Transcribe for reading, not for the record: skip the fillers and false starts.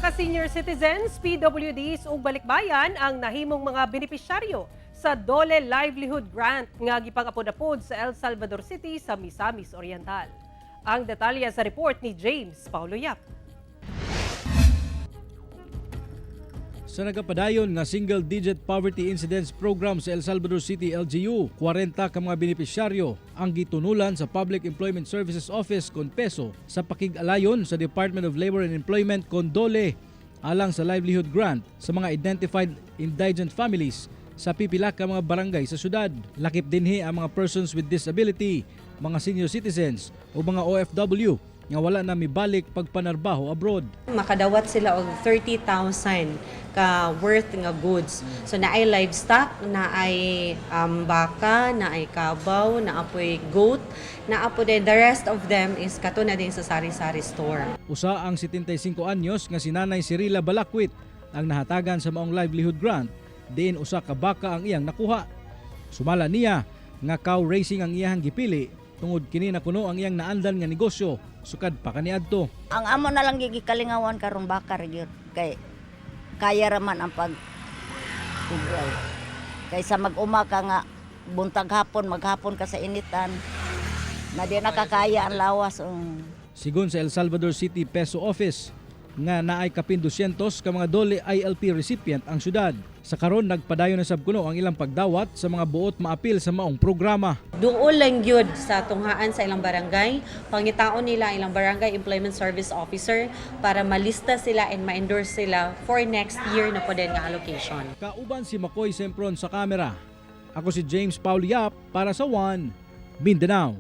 ka senior citizens, PWDs ug balikbayan ang nahimong mga benepisyaryo sa Dole Livelihood Grant nga gipang-apod-apod sa El Salvador City sa Misamis Oriental. Ang detalye sa report ni James Paulo Yap. Sa nagapadayon nga Single Digit Poverty Incidence Program sa El Salvador City LGU, 40 ka mga benepisyaryo ang gitunulan sa Public Employment Services Office kon PESO sa pakig-alayon sa Department of Labor and Employment kon DOLE alang sa livelihood grant sa mga identified indigent families sa pipila ka mga barangay sa syudad. Lakip dinhi ang mga persons with disability, mga senior citizens o mga OFW nga wala na mibalik pagpanarbaho abroad. Makadawat sila og 30,000 ka worth nga goods. So naay livestock, naay baka, naay kabaw, naapoy goat, naapo din the rest of them is kato na din sa sari-sari store. Usa ang 75 anyos nga si Nanay Cirila Balakwit ang nahatagan sa maong livelihood grant, diin usa ka baka ang iyang nakuha. Sumala niya nga cow raising ang iyang gipili tungod kini na kuno ang iyang naandan nga negosyo sukad pa kaniadto. Ang amo na lang gikalingawan karon baka ra gyud kay kaya ra man ang pag tigway. Kaysa mag-uma ka nga buntag hapon, maghapon ka sa initan na di nakakaya ang lawas. Sigon sa El Salvador City Peso Office nga naay kapin 200 ka mga dole ILP recipient ang syudad. Sa karon, nagpadayon na sab kuno ang ilang pagdawat sa mga buot maapil sa maong programa. Duol lang gyud sa tunghaan sa ilang barangay, pangitaon nila ang ilang barangay employment service officer para malista sila and ma-endorse sila for next year na po din nga allocation. Kauban si Makoy Sempron sa kamera. Ako si James Paul Yap para sa One Mindanao.